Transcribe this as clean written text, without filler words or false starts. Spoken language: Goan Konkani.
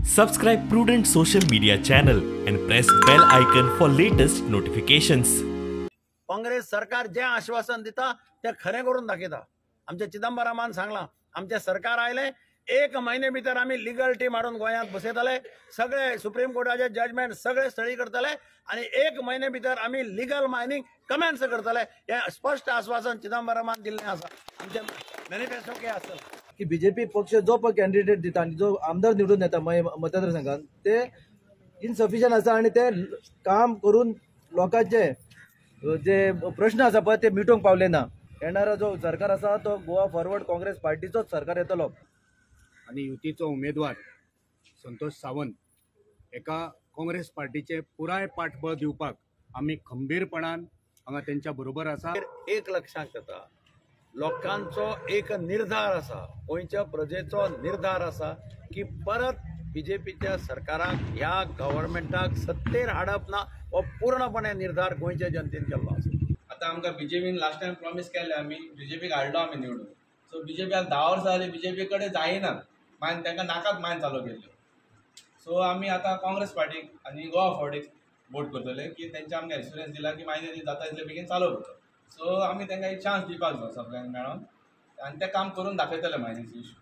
Subscribe Prudent Social Media channel and press bell icon for latest notifications. Congress सरकार जे आश्वासन दिता ते खरें करून दाखयता. आमचे चिदंबरामान सांगलां, आमचें सरकार आयलें एक म्हयने भितर आमी लिगल टीम हाडून गोंयांत बसयतले, सगळे सुप्रीम कोर्टाचे जजमेंट सगळे स्थळी करतले आनी एक म्हयने भितर आमी लिगल मायनिंग कमेन्स करतले, हें स्पश्ट आश्वासन चिदंबरामान दिल्लें आसा. आमचे मॅनिफेस्टो के आसतलें की बीजेपी पक्ष जो पळय कॅन्डिडेट दिता आनी जो आमदार निवडून येता मतदारसंघात ते इनसफिशियंट आसा आनी ते काम करून लोकांचे जे प्रश्न आसा पळय ते मिटोवंक पावले ना. येणारा जो सरकार आसा तो गोवा फॉरवर्ड काँग्रेस पार्टीचोच सरकार येतलो. आनी युतीचो उमेदवार संतोष सावंत एका काँग्रेस पार्टीचे पुराय पाठबळ दिवपाक आमी खंबीरपणान हांगा तेंच्या बरोबर आसा. एक लक्षांत येता, लोकांचो एक निर्धार आसा, गोंयच्या प्रजेचो निर्धार आसा की परत बीजेपीच्या सरकाराक ह्या गव्हर्मेंटाक सत्तेर हाडप ना, हो पूर्णपणे निर्धार गोंयच्या जनतेन केल्लो आसा. आतां आमकां बीजेपीन लास्ट टायम प्रॉमीस केल्लें, आमी बीजेपीक हाडलो आमी निवडून. सो बीजेपी आतां 10 वर्सां जालीं बीजेपी कडेन जायना, मायन तांकां नाकात मायन चालू केल्ल्यो. सो आमी आतां काँग्रेस पार्टीक आनी गोवा फॉरवर्डीक वोट करतले की तेंचे आमकां एश्युरन्स दिला की मायन जाता तितले बेगीन चालू करतले. सो आमी तांकां एक चान्स दिवपाक जाय सगळ्यांक मेळोन आनी तें काम करून दाखयतले मायनीस इशू.